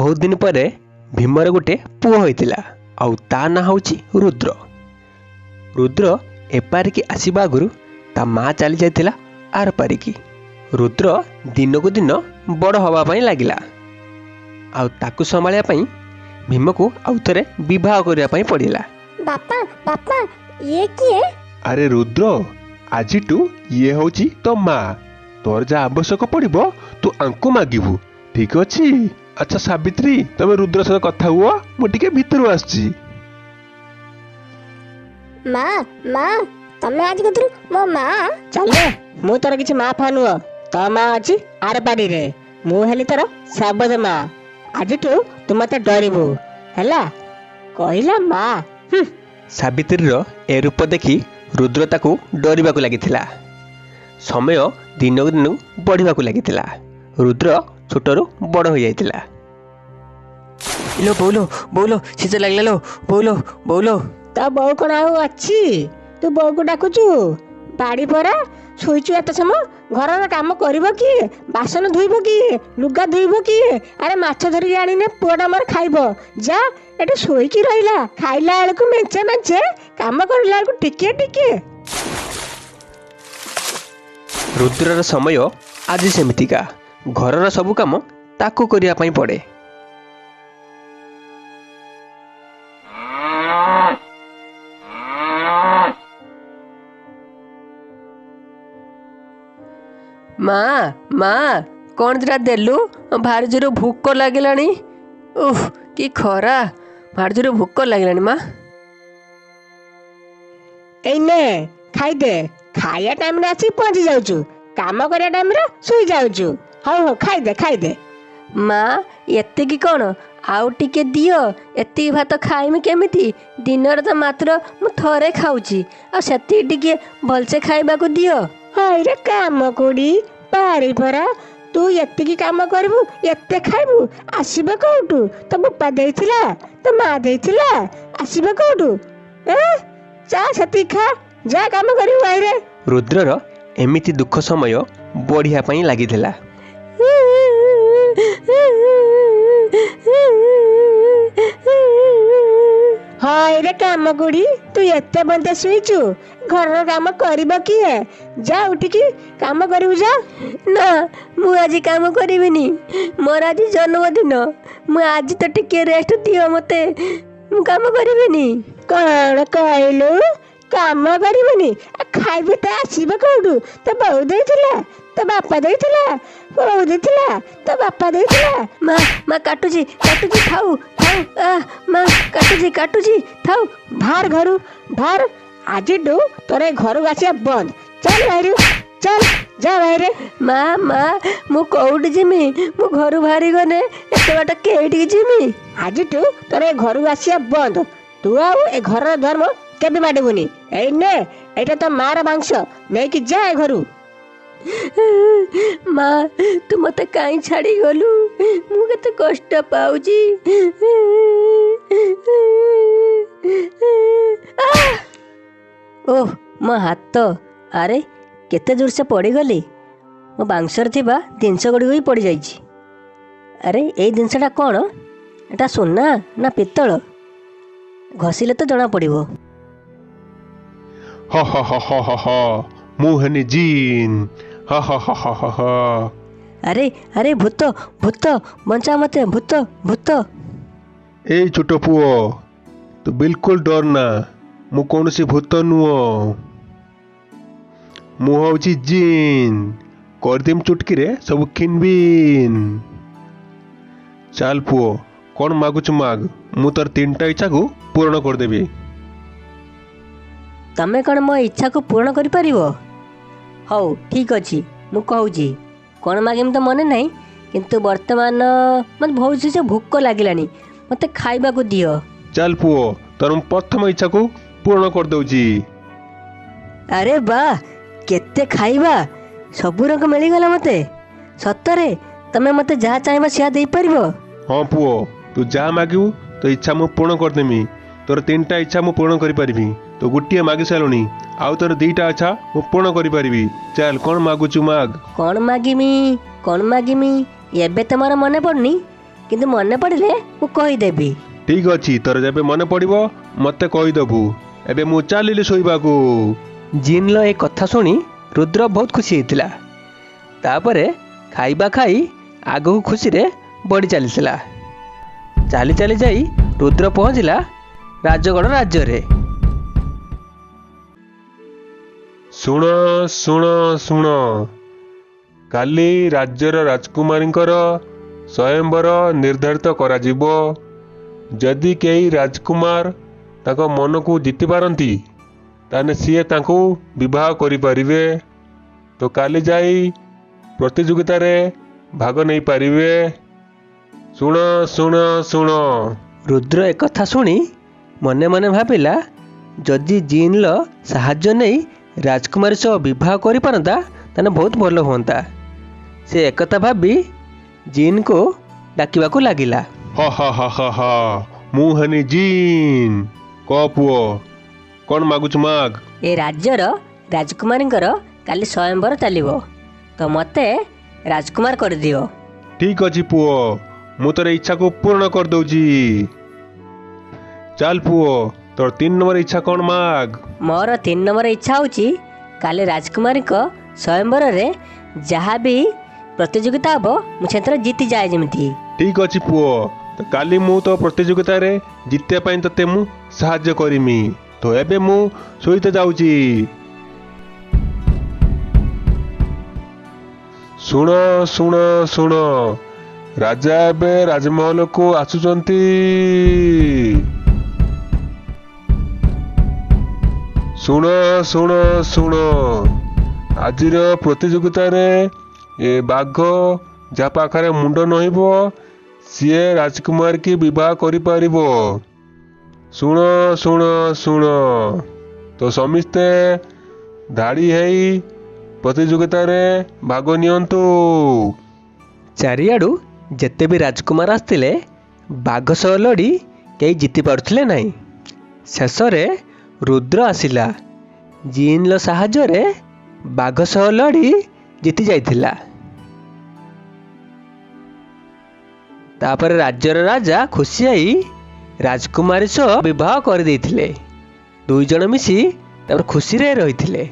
ବହୁତ ଦିନ ପରେ ଭୀମର ଗୋଟେ ପୁଅ ହୋଇଥିଲା, ଆଉ ତା ନାଁ ହେଉଛି ରୁଦ୍ର। ରୁଦ୍ର ଏପାରିକି ଆସିବା ଆଗରୁ ତା ମା ଚାଲି ଯାଇଥିଲା ଆର ପାରିକି। ରୁଦ୍ର ଦିନକୁ ଦିନ ବଡ଼ ହେବା ପାଇଁ ଲାଗିଲା, ଆଉ ତାକୁ ସମ୍ଭାଳିବା ପାଇଁ ଭୀମକୁ ଆଉ ଥରେ ବିବାହ କରିବା ପାଇଁ ପଡ଼ିଲା। ବାପା, ବାପା, ଇଏ କିଏ? ଆରେ ରୁଦ୍ର, ଆଜିଠୁ ଇଏ ହେଉଛି ତୋ ମା। ତୋର ଯାହା ଆବଶ୍ୟକ ପଡ଼ିବ ତୁ ଆଙ୍କୁ ମାଗିବୁ, ଠିକ ଅଛି? ଆଚ୍ଛା ସାବିତ୍ରୀ, ତମେ ରୁଦ୍ର ସହିତ କଥା ହୁଅ, ମୁଁ ଟିକେ ଭିତରୁ ଆସୁଛି। ମା, ମା, ତମେ ଆଜି କତରୁ ମୋ ମା? ଚାଲେ, ମୁଁ ତୋର କିଛି ମା ଫା ନୁହଁ। ତୋ ମା ଅଛି ଆର ପାରିରେ, ମୁଁ ହେଲି ତୋର ସାବତ ମା। ଆଜିଠୁ ତୁ ମତେ ଡରିବୁ, ହେଲା? କହିଲା ମା। ସାବିତ୍ରୀର ଏ ରୂପ ଦେଖି ରୁଦ୍ର ତାକୁ ଡରିବାକୁ ଲାଗିଥିଲା। ସମୟ ଦିନକୁ ଦିନ ବଢ଼ିବାକୁ ଲାଗିଥିଲା। ରୁଦ୍ର ଛୋଟରୁ ବଡ଼ ହୋଇଯାଇଥିଲା। ଇଲୋ ବୋଉଲୋ, ବୋଉଲୋ, ଶୀତ ଲାଗିଲା ଲୋ ବୋଉଲୋ, ବୋଉଲୋ। ତୋ ବୋଉ କଣ ଆଉ ଅଛି? ତୁ ବୋଉକୁ ଡାକୁଛୁ? ବାଡ଼ି ପରା ଶୋଇଛୁ ଏତେ ସମୟ, ଘରର କାମ କରିବ କିଏ? ବାସନ ଧୋଇବ କିଏ? ଲୁଗା ଧୋଇବ କିଏ? ଆରେ ମାଛ ଧରିକି ଆଣିନେ ପୁଅଟା ମୋର ଖାଇବ। ଯା, ଏଠି ଶୋଇକି ରହିଲା। ଖାଇଲା ବେଳକୁ ମେଞ୍ଚେ ମେଞ୍ଚେ, କାମ କରିଲା ବେଳକୁ ଟିକେ ଟିକେ। ରୁଦ୍ରର ସମୟ ଆଜି ସେମିତିକା, ଘରର ସବୁ କାମ ତାକୁ କରିବା ପାଇଁ ପଡ଼େ। ମା, ମା, କ'ଣ ଦିଟା ଦେଲୁ, ଭାରି ଜୋର ଭୋକ ଲାଗିଲାଣି। ଉଫ୍, କି ଖରା, ଭାରି ଜୋର ଭୋକ ଲାଗିଲାଣି ମା। ଏଇ ନେ, ଖାଇଦେ। ଖାଇବା ଟାଇମରେ ଆସିକି ପହଞ୍ଚି ଯାଉଛୁ, କାମ କରିବା ଟାଇମରେ ଶୋଇ ଯାଉଛୁ। ହଉ ହଉ, ଖାଇଦେ ଖାଇଦେ। ମା, ଏତିକି କ'ଣ? ଆଉ ଟିକେ ଦିଅ। ଏତିକି ଭାତ ଖାଇମି କେମିତି? ଦିନରେ ତ ମାତ୍ର ମୁଁ ଥରେ ଖାଉଛି, ଆଉ ସେତିକି ଟିକେ ଭଲସେ ଖାଇବାକୁ ଦିଅ। ହଇରେ କାମ କୋଡ଼ି ପାରି ପରା, ତୁ ଏତିକି କାମ କରିବୁ, ଏତେ ଖାଇବୁ, ଆସିବ କୋଉଠୁ? ତୋ ବୋପା ଦେଇଥିଲା, ତୋ ମା ଦେଇଥିଲା, ଆସିବ କୋଉଠୁ? ଏ ଯା, ସେତିକି ଖା, ଯା କାମ କରିବୁ ଭାଇରେ। ରୁଦ୍ରର ଏମିତି ଦୁଃଖ ସମୟ ବଢ଼ିବା ପାଇଁ ଲାଗିଥିଲା। ହଇରେ କାମ ଗୁଡ଼ି, ତୁ ଏତେ ବନ୍ଦ ଶୋଇଛୁ, ଘରର କାମ କରିବ କିଏ? ଯା ଉଠିକି କାମ କରିବୁ ଯା। ନା, ମୁଁ ଆଜି କାମ କରିବିନି। ମୋର ଆଜି ଜନ୍ମଦିନ, ମୁଁ ଆଜି ତ ଟିକେ ରେଷ୍ଟ ଦିଅ ମତେ। ମୁଁ କାମ କରିବିନି। କଣ କହିଲୁ? କାମ କରିବୁନି? ଖାଇବୁ ତ ଆସିବ କୋଉଠୁ? ତୋ ବୋଉ ଦେଇଥିଲା, ତୋ ବାପା ଦେଇଥିଲା? ବୋଉ ଦେଇଥିଲା, ତୋ ବାପା ଦେଇଥିଲା? ମା, ମା, କାଟୁଛି କାଟୁଛି, ଥାଉ ଥାଉ। ଆ ମା, କାଟୁଛି କାଟୁଛି, ଥାଉ। ଭାର ଘରୁ ଭାର, ଆଜିଠୁ ତୋର ଏ ଘରକୁ ଆସିବା ବନ୍ଦ। ଚାଲ ବାହାରୁ, ଚାଲ, ଯା ବାହାରେ। ମା, ମା, ମୁଁ କୋଉଠି ଯିମି? ମୁଁ ଘରୁ ବାହାରି ଗଲେ ଏତେ ବାଟ କେଇଠିକି ଯିମି? ଆଜିଠୁ ତୋର ଏ ଘରକୁ ଆସିବା ବନ୍ଦ। ତୁ ଆଉ ଏ ଘରର ଧର୍ମ କେବେ ମାଡ଼ିବୁନି। ଏଇ ନେ, ଏଇଟା ତୋ ମାର ମାଂସ, ନେଇକି ଯା ଏ ଘରୁ। ମା, ତୁ ମତେ କାଇଁ ଛାଡ଼ି ଗଲୁ? ମୁଁ କେତେ କଷ୍ଟ ପାଉଛି। ଓହ, ମୋ ହାତ! ଆରେ କେତେ ଜୋରସେ ପଡ଼ିଗଲି! ମୋ ବାଂଶରେ ଥିବା ଜିନିଷ ଗୁଡ଼ିକ ବି ପଡ଼ିଯାଇଛି। ଆରେ ଏଇ ଜିନିଷଟା କ'ଣ? ଏଟା ସୁନା ନା ପିତ୍ତଳ? ଘଷିଲେ ତ ଜଣା ପଡ଼ିବ। ହ ହ ହ ହ ହ ହ, ମୁଁ ହେନି ଜିନ୍, ହ ହ ହ ହ ହ ହ। ଆରେ ଆରେ, ଭୂତ ଭୂତ, ବଞ୍ଚା ମତେ, ଭୂତ ଭୂତ। ଏଇ ଛୋଟ ପୁଅ, ତୁ ବିଲକୁଲ ଡର ନା, ମୁଁ କୌଣସି ଭୂତ ନୁହଁ, ମୁଁ ହେଉଛି ଜିନ୍। କରିଦେମ ଚୁଟକିରେ ସବୁ ଖିନବିନ୍। ଚାଲ ପୁଅ, କ'ଣ ମାଗୁଛୁ ମାଗ, ମୁଁ ତୋର ତିନିଟା ଇଚ୍ଛାକୁ ପୂରଣ କରିଦେବି। ତମେ କ'ଣ ମୋ ଇଚ୍ଛାକୁ ପୂରଣ କରିପାରିବ? ହଉ ଠିକ୍ ଅଛି, ମୁଁ କହୁଛି। କ'ଣ ମାଗିମି ତ ମନେ ନାହିଁ, କିନ୍ତୁ ବର୍ତ୍ତମାନ ମୋତେ ବହୁତ ଜୋରସେ ଭୋକ ଲାଗିଲାଣି, ମୋତେ ଖାଇବାକୁ ଦିଅ। ଚାଲ ପୁଅ, ତୋର ମୁଁ ପ୍ରଥମ ଇଚ୍ଛାକୁ ପୂରଣ କରିଦେଉଛି। ଆରେ ବା, କେତେ ଖାଇବା, ସବୁ ରଙ୍ଗ ମିଳିଗଲା ମୋତେ। ସତରେ ତମେ ମୋତେ ଯାହା ଚାହିଁବ ସେୟା ଦେଇପାରିବ? ହଁ ପୁଅ, ତୁ ଯାହା ମାଗିବୁ ତୋ ଇଚ୍ଛା ମୁଁ ପୂରଣ କରିଦେମି। ତୋର ତିନିଟା ଇଚ୍ଛା ମୁଁ ପୂରଣ କରିପାରିବି। ତୁ ଗୋଟିଏ ମାଗି ସାରିଲୁଣି, ଆଉ ତୋର ଦୁଇଟା ଇଚ୍ଛା ମୁଁ ପୂରଣ କରିପାରିବି। ଚାଲ, କ'ଣ ମାଗୁଛୁ ମାଗ। କ'ଣ ମାଗିମି, କ'ଣ ମାଗିମି, ଏବେ ତ ମୋର ମନେ ପଡ଼ୁନି। କିନ୍ତୁ ମନେ ପଡ଼ିଲେ ମୁଁ କହିଦେବି। ଠିକ୍ ଅଛି, ତୋର ଯେବେ ମନେ ପଡ଼ିବ ମୋତେ କହିଦେବୁ। ଏବେ ମୁଁ ଚାଲିଲି ଶୋଇବାକୁ। ଜିନ୍ର ଏ କଥା ଶୁଣି ରୁଦ୍ର ବହୁତ ଖୁସି ହେଇଥିଲା। ତାପରେ ଖାଇବା ଖାଇ ଆଗକୁ ଖୁସିରେ ବଢ଼ି ଚାଲିଥିଲା। ଚାଲି ଚାଲି ଯାଇ ରୁଦ୍ର ପହଞ୍ଚିଲା ରାଜଗଡ଼ ରାଜ୍ୟରେ। ଶୁଣ ଶୁଣ ଶୁଣ, କାଲି ରାଜ୍ୟର ରାଜକୁମାରୀଙ୍କର ସ୍ୱୟଂବର ନିର୍ଦ୍ଧାରିତ କରାଯିବ। ଯଦି କେହି ରାଜକୁମାର ତାଙ୍କ ମନକୁ ଜିତିପାରନ୍ତି, ତାହେଲେ ସିଏ ତାଙ୍କୁ ବିବାହ କରିପାରିବେ। ତ କାଲି ଯାଇ ପ୍ରତିଯୋଗିତାରେ ଭାଗ ନେଇପାରିବେ। ଶୁଣ ଶୁଣ ଶୁଣ। ରୁଦ୍ର ଏକଥା ଶୁଣି ମନେ ମନେ ଭାବିଲା, ଯଦି ଜିନ୍ର ସାହାଯ୍ୟ ନେଇ ରାଜକୁମାରୀ ସହ ବିବାହ କରିପାରନ୍ତା ତାହେଲେ ବହୁତ ଭଲ ହୁଅନ୍ତା। ସେ ଏକଥା ଭାବି ଜିନ୍କୁ ଡାକିବାକୁ ଲାଗିଲା। ହ ହ ହ ହ ହ, ମୁଁ ହେନି ଜିନ୍। କହ ପୁଅ, କ'ଣ ମାଗୁଛୁ ମାଗ। ଏ ରାଜ୍ୟର ରାଜକୁମାରୀଙ୍କର କାଲି ସ୍ୱୟଂବର ଚାଲିବ, ତ ମୋତେ ରାଜକୁମାର କରିଦିଅ। ଠିକ୍ ଅଛି ପୁଅ, ମୁଁ ତୋର ଇଚ୍ଛାକୁ ପୂରଣ କରିଦେଉଛି। ଚାଲ ପୁଅ, ତୋର 3 ନମ୍ବର ଇଚ୍ଛା କ'ଣ ମାଗ। ମୋର 3 ନମ୍ବର ଇଚ୍ଛା ହେଉଛି କାଲି ରାଜକୁମାରୀଙ୍କ ସ୍ୱୟଂବରରେ ଯାହା ବି ପ୍ରତିଯୋଗିତା ହେବ ମୁଁ ସେଥିରେ ଜିତିଯାଏ ଯେମିତି। ଠିକ୍ ଅଛି ପୁଅ, ତ କାଲି ମୁଁ ତୋ ପ୍ରତିଯୋଗିତାରେ ଜିତିବା ପାଇଁ ତୋତେ ମୁଁ ସାହାଯ୍ୟ କରିମି। ତ ଏବେ ମୁଁ ଶୋଇତେ ଯାଉଛି। ଶୁଣ ଶୁଣ ଶୁଣ, ରାଜା ଏବେ ରାଜମହଲକୁ ଆସୁଛନ୍ତି। ଶୁଣ ଶୁଣ ଶୁଣ, ଆଜିର ପ୍ରତିଯୋଗିତାରେ ଏ ବାଘ ଯାହା ପାଖରେ ମୁଣ୍ଡ ନହିବ ସିଏ ରାଜକୁମାର କି ବିବାହ କରିପାରିବ। ଶୁଣ ଶୁଣ ଶୁଣ, ତ ସମସ୍ତେ ଧାଡ଼ି ହେଇ ପ୍ରତିଯୋଗିତାରେ ଭାଗ ନିଅନ୍ତୁ। ଚାରିଆଡ଼ୁ ଯେତେ ବି ରାଜକୁମାର ଆସିଥିଲେ ବାଘ ସହ ଲଢ଼ି କେହି ଜିତି ପାରୁଥିଲେ ନାହିଁ। ଶେଷରେ ରୁଦ୍ର ଆସିଲା। ଜିନ୍ର ସାହାଯ୍ୟରେ ବାଘ ସହ ଲଢ଼ି ଜିତି ଯାଇଥିଲା। ତାପରେ ରାଜ୍ୟର ରାଜା ଖୁସି ହେଇ ରାଜକୁମାରୀ ସହ ବିବାହ କରିଦେଇଥିଲେ। ଦୁଇ ଜଣ ମିଶି ତାପରେ ଖୁସିରେ ରହିଥିଲେ।